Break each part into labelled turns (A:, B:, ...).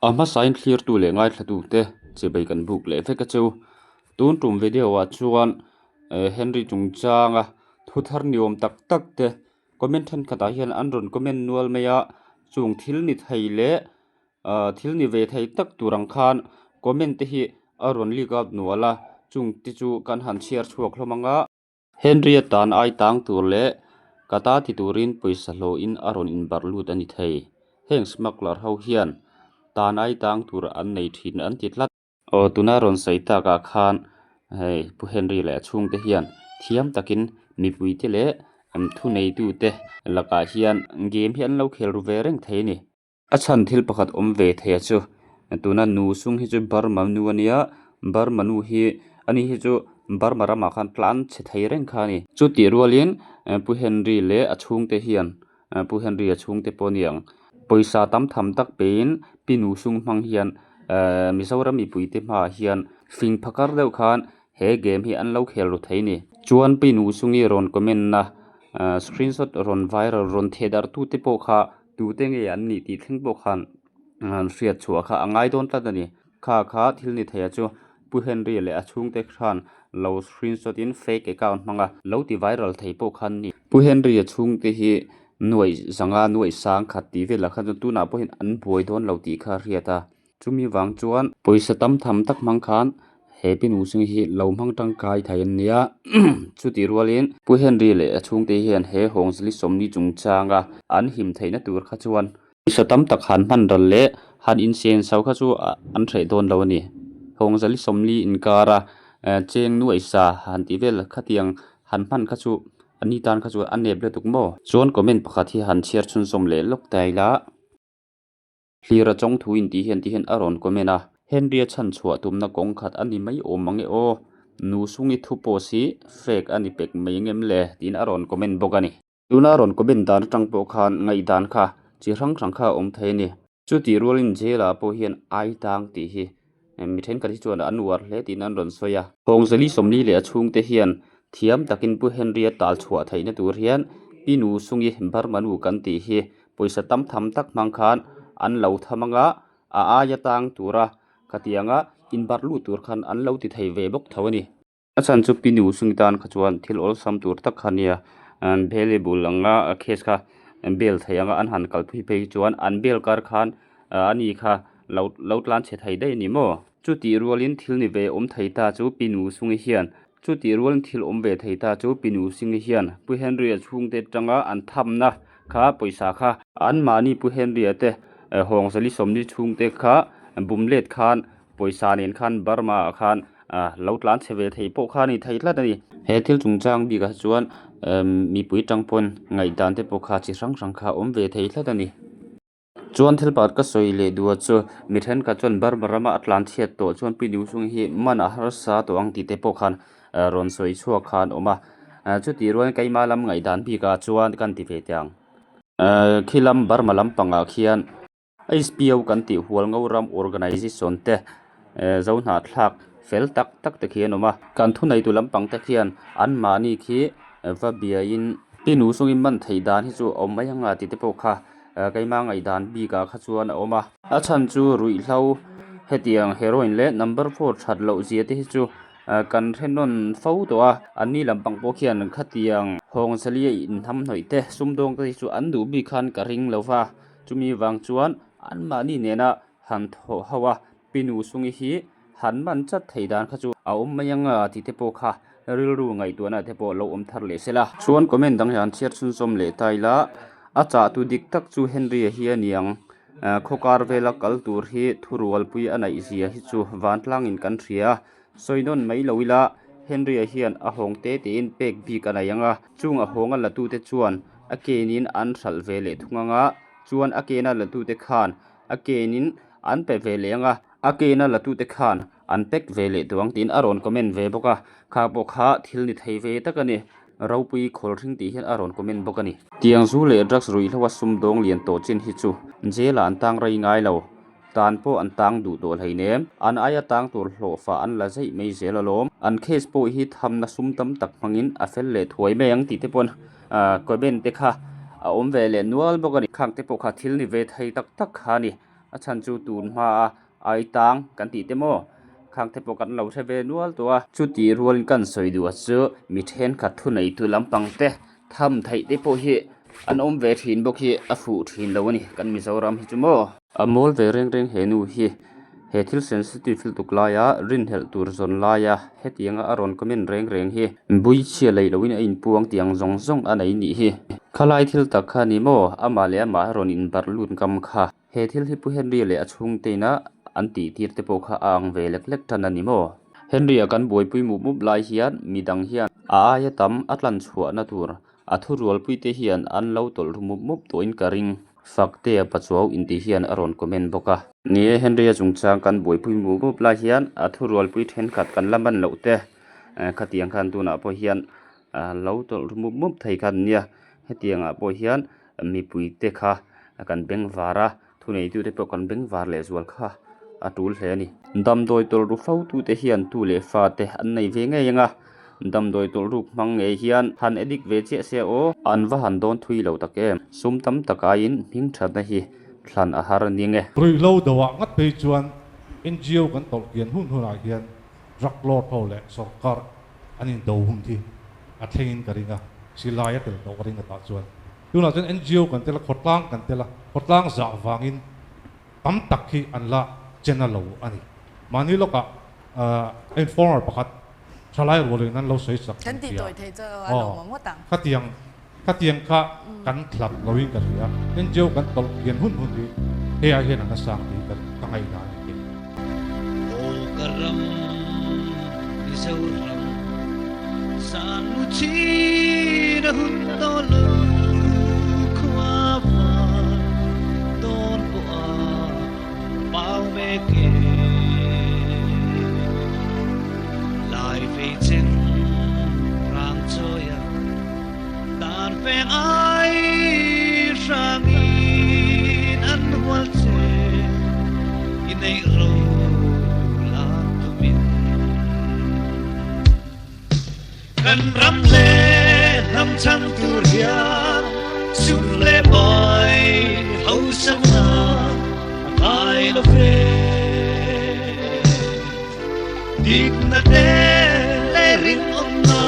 A: A hmasain thlirtu leh ngaithlatute chibai kan buk leh vek a chu. Tun tum video ah chuan Henry chungchanga thu thar ni awm tak tak te comment thenkhatah hian an rawn comment nual mai a, chung thil ni thei leh ah thil ni ve thei tak tur ang khan comment te hi a rawn leak out nual a, chung te chu kan han chhiar chhuak hlawm ang a. Henry a tan ai tang tur leh ka ta ti turin pawisa hlawhin a rawn inbarh lut a ni thei. Heng smuggler ho hian tan ai tang tur an nei thin an ti tlat. Aw tuna rawn sawi takah khan hei Pu Henry leh a chhungte hian thiam takin mipuite leh thuneitute lakah hian game hi an lo khel ru ve reng thei a ni. A chhan thil pakhat awm ve thei a chu tuna nu sung hi chu Burma nu a nia Burma nu hi ani hi chu Burma ramah khan tlan chhe thei reng kha a ni. Chutih rualin Pu Henry leh a chhungte hian Pu Henry a chhungte pawh a ni ang pawisa tam tham tak peiin pi nu sung hmang hian ehh Mizoram mipuite hmaah hian fing phakar deuh khan he game hi an lo khel ru thei a ni. Chuan pi nu sungi rawn comment na ehh screenshot rawn viral rawn theh darh tute pawh kha Tute nge an nih tih thleng pawh khan an hriat chhuah kha a ngai dawn tlat a ni. Kha kha thil ni thei a chu Pu Henry leh a chhungte khan lo screenshot in fake account hmang a lo ti viral thei pawh khan ni. Pu Henry a chhungte hi nuaih zanga nuaih sang khat tih velah khan chuan tunah pawhin an buai dawn lo tih kha a hriat a. Chumi vang chuan pawisa tam tham tak hmang khan he pi nu sing hi lo hmang tangkai thei an nia chutih rualin Pu Henry leh a chhungte hian he Hawngzali sawmni chungchanga an him theihna tur kha chuan pawisa tam tak han hman ral leh han insen so kha chu an hreh dawn lo a ni. Hawngzali sawmli inkara cheng nuaisa han tih vel khatiang han hman kha chu a ni tan kha chuan a nep lutuk maw? Chuan comment pakhat hi han chhiar chhunzawm leh lawk ta ila. Hlira chawng thu intih hian ti hian a rawn comment a. Henry-a chhan chhuah tumna kawng khat a ni mai awm ang e aw. Nu Sungi thu post hi fake a ni pek mai ngem le tiin a rawn comment bawk a ni. Tuna a rawn comment dan atang pawh khan ngaihdan kha chi hrang hrang kha a awm thei a ni. Chutih rualin jail ah pawh hian ai tang tih hi mi thenkhat hi chuan an uar hle tiin an rawn sawi a. Hawngzali sawmli leh a chhungte hian thiam takin Pu Henry-a tal chhuah theihna tur hian Pi Nu Sungi Burma nu kan tih hi Pawisa tam tham tak hmang khan an lo tham anga a aia tang tura khatianga inbarh lut tur khan an lo ti thei ve bawk tho a ni. A chhan chu pi nu sung tan kha chuan thil awlsam tur tak kha nia bailable anga case kha bail thei anga an han kal phei phei chuan an bail kar khan ani kha lo lo tlan chhe thei daih a ni maw. Chutih rualin thil ni ve awm thei ta chu pi nu sungi hian Chutih rualin thil awm ve thei ta chu Pi Nu Singi hian Pu Henry-a chhungte atanga an thamna kha pawisa kha anmahni Pu Henry-a te Hawngzali sawmni chhungte kha bum let khan pawisa nen khan Burma-ah khan lo tlan chhe ve thei pawh kha a ni thei tlat a ni. He thil chungchang bikah chuan mipui tang pawn ngaihdan te pawh kha chi hrang hrang kha a awm ve thei tlat a ni. Chuan thil pakhat ka sawi leh duh a chu mi thenkhat chuan Burma rama a tlan chhiat tawh chuan Pi Nusung hi man a harsa tawh ang tih te pawh khan rawn sawi chhuak kha an awm a chutih rualin keimah lam ngaihdan bikah chuan kan ti ve teh ang khi lam Burma lampangah khian H P O kan tih hual ngo ram organization te zo hnahthlak fel tak tak te khi an awm a kan thuneitu lampang te khian anmahni khi va biain Pi Nusungin man theih dan hi chu a awm mai anga tih te pawh kha. Keimah ngaihdan bikah kha chuan a awm a. A chhan chu ruihhlo hetiang heroin leh number four that loh zia te hi chu kan hre nawn fo tawh a. Anni lampang pawh khian khatiang hawngzali a inhnamhnawih te sumdawng te hi chu an duh bik khan ka ring lo va. Chumi vang chuan anmahni nena han thawh ho a. Pi Nu Sungi hi han man chat thei dan kha chu a awm mai ang a tih te pawh kha rilru ngaihtuahna te pawh lo awm thar leh se la. Chuan comment dang hian chhiar chhunzawm leh ta ila a chah tu dik tak chu Henry-a hi a ni ang. Khawkar vela kal tur hi thurualpui a naih zia hi chu vantlangin kan hria a, sawi nawn mai lo ila Henry-a hian a hawng te tein pek bik a nei ang a, chung a hawng a latute chuan a kenin an hralh ve leh thung ang a, chuan a kena latute khan a kenin an pe ve leh ang a, a kena latute khan an pack ve leh duh ang tiin a rawn comment ve bawk a, kha pawh kha thil ni thei ve tak a ni, ropui khawl hring tih hian a rawn comment bawk a ni. Tiang zu leh drugs ruihhlo a sumdawng lian tawh chin hi chu jail ah an tang rei ngai lo, tan pawh an tang duh tawh hleinem, an aia tang tur hlawhfa an la zeih mai zel alawm, an case pawh hi thamna sum tam tak hmangin a fel leh thuai mai ang tih te pawn comment te kha a awm ve leh nual bawk a ni, khang te pawh kha thil ni ve thei tak tak kha a ni. A chhan chu tun hmaa ai tang kan tih te maw khang te pawh kan lo hre ve nual tawh a. Chutih rualin kan sawi duh a chu mi thenkhat thuneitu lampang te tham theih te pawh hi an awm ve thin bawk hi a fuh thin lo a ni kan Mizoram hi chu maw. A mawl ve reng reng he nu hi he thil sensitive lutuk laia rinhelh tur zawn laia hetianga a rawn comment reng reng hi buichhia lei loin a inpuang tiang zawng zawng a nei nih hi. Khalai thil tak kha ni maw amah leh amah a rawn inbarh lut ngam kha. He thil hi Pu Henry leh a chhungte ina an tih tir te pawh kha a ang ve lek lek tan a ni maw? Henry-a kan buaipui mup mup lai hian midang hian a aia tam a tlan chhuahna tur a thurualpui te hian an lo tawlh ru mup mup tawhin ka ring. Faktea Pachuau intih hian a rawn comment bawk a. Ni e, Henry-a chungchang kan buaipui mup mup lai hian a thurualpui thenkhat kan la man loh te khatiang khan tunah pawh hian lo tawlh ru mup mup thei kha an nia. Hetiangah pawh hian mipuite kha kan bengvar a, thuneitute pawh kan bengvar leh zual kha a tul hle a ni. Damdawi tawlh ru fotute hian tu leh fate an nei ve ngei ang a, damdawi tawlh ruk hmang ngei hian han addict ve chiah se aw. An va han dawn thui lo tak em? Sum tam tak aiin hming thatna hi thlan a har a ni nge.
B: Ruihhlo doah ngat phei chuan NGO kan tawlh kian hun hunah hian drug lord ho leh sorkar an indo hun hi a thlengin ka ring a, silai a tel tawh ka ring a tah chuan. Tunah chuan NGO kan tel a, khawtlang kan tel a, khawtlang zah vangin tam tak hi an la chen a lo a ni. Mahni lawkah informer pakhat thalai rualin an lo sawi sak
C: Kan tih tawi thei chu a lawm awm ngawt ang.
B: Khatiang khatiang kha kan thlap loin ka hria. NGO kan tawlh hian hun hun hi hei ai hian an la sang tih ka ngaihdan a ni.
D: Aw ka ram Mizoram zan mu chin a hun tawh lo khua var dawn pawh a pau mek e Lai vei chen rang chawi a dan veng ai hrangin an hual che i neih ro lak tumin kan ram leh hnam chhan tur hian sum leh pai hausakna a ngai lo ve. Dikna te leh rinawmna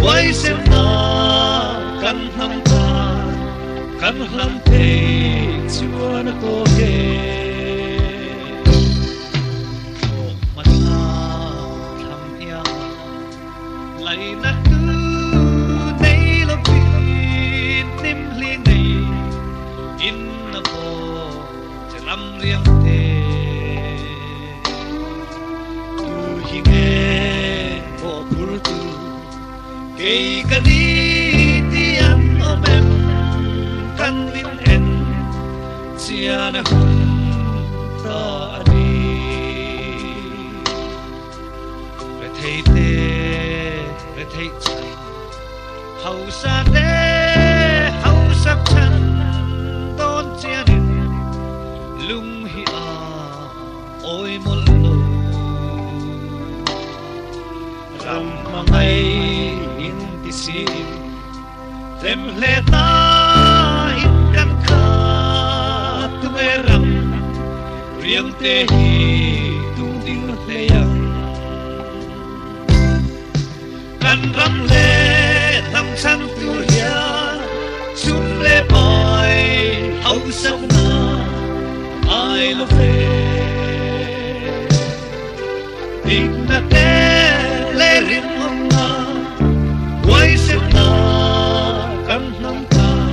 D: huaisenna kan hnam tan kan hlam thei chuan a tawk e. Thlawh hmasa thlam hiang laina tu nei lovin hnim hli nei in a pawh che ram riang te. Tu hi nge pawh phur tu kei ka ni ti an awm em kan min en chian a hun ta a ni. Rethei te retheih chan hausa te hausak chan dawn chianin lung hi a awi mawlh lo. Ram hmangai in ti sin tlem hle ta in kan khat tunge ram riang te hi tung ding hle ang. Kan ram leh hnam chhan tur hian sum leh pai hausakna ai lo ve. Dikna te leh rinawmna huaisenna kan hnam tan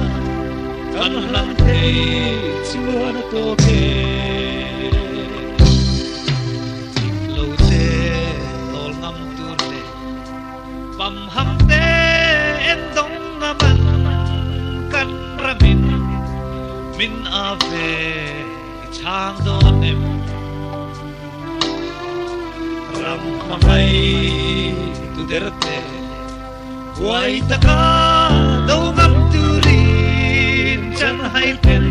D: kan hlan thei chuan a tawk e. Dik lo te tawl ngam tur leh pam ham te en dawng ngam an kan ramin min a ve i chhang dawn em. Ram hmangai tu der te huai taka do ngam turin chan hai ten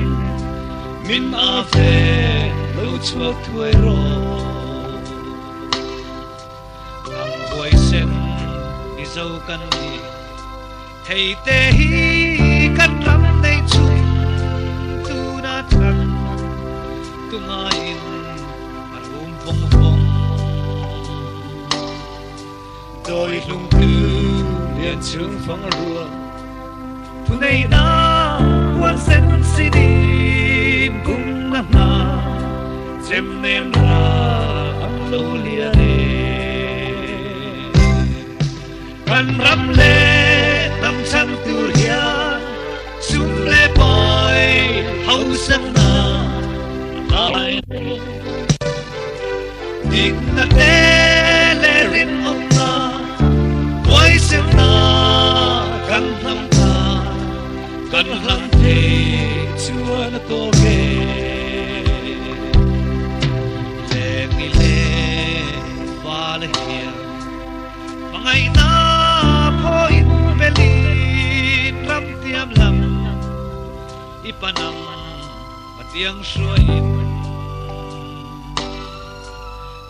D: min a ve lo chhuak thuai rawh. Ram huai sen Mizo kan ni hei te hi kan ram nei chhung tuna thlan. tu ngaiin a rum vawng vawng. Dawi hlungtu lian chung fang rua thu nei na huan sen si din bung na hna chem nen ra ang lo lian e. Kan ram le hnam chhan tur hian sum le pai hausak na a ngai lo. Dikna te leh rinawmna, huaisenna kan hnam ta, kan hlang thei chuan a tawk e. Leng i leh fal hian hmangaihna phawiin belin ram tiam lam i panang Patiang hruaiin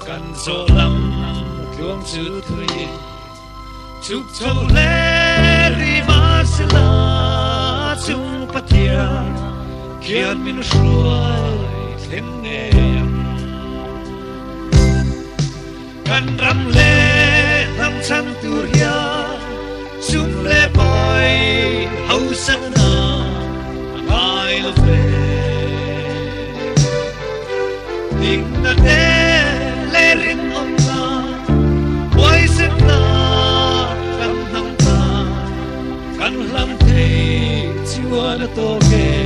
D: kan zawh lam tluang chu thuiin chuk chho hle ri mahsela chung Pathian khian min hruai thleng ngei ang. Kan ram leh hnam chhan tur hian sum leh pai hausakna a ngai lo ve. Dikna te leh rinawmna, huaisenna kan hnam ta, kan hlam thei chuan a tawk e.